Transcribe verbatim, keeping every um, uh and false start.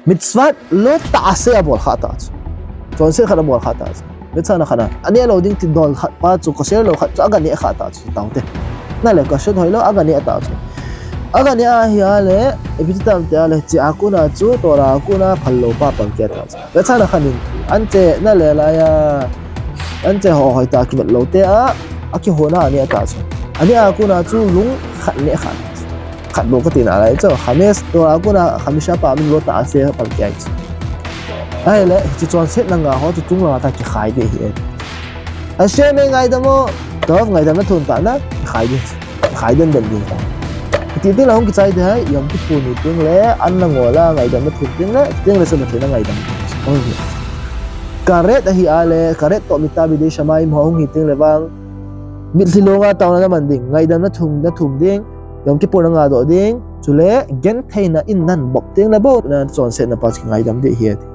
Mitzvah lo tase abol kha ta chu. Chonset khat abol kha ta chu. Vetsahna khat a, aneh lou ding ti dol khat pa chu, kosher lou khat chu aga neh kha ta chu, taute. Nale kosher hoilou, aga neh ta chu. Aga neh ahi ale, ipi ti tam ti ale, hiche a kona chu, Torah a kona phal lou pa pan kit ta chu. Vetsahna khat in, anche nale laiya, anche ho hoitah a kivet lou te a, akihona aneh ta chu. Aneh a kona chu lung khat neh kha ta chu. Khat bou kati nalai chu. Chametz, Torah a kona, Chamisha pa'amim lo tase pan kit chu. Ahile, hiche chonsetna nga ho chu chunglang a kikhai ding ahi. Hashem e, ngaidam o, tov, ngaidam nathum tah na, kikhai ding. Kikhai den den ding. Hiti teng le hung kichai ding ahi, Yom Kippur ni teng le, an nangol a ngaidam nathum teng le, teng le chu Pathen a ngaidam. Karet ahi ale, karet toh mita bidei shamayim ho hung hi teng le vang, mitlhi long a taona naman ding, ngaidam nathum, nathum ding, Yom Kippur nanga doh ding, chule gentheina in nabop teng le bou, nachonsetna pa chu kingaidam ding ahi ati.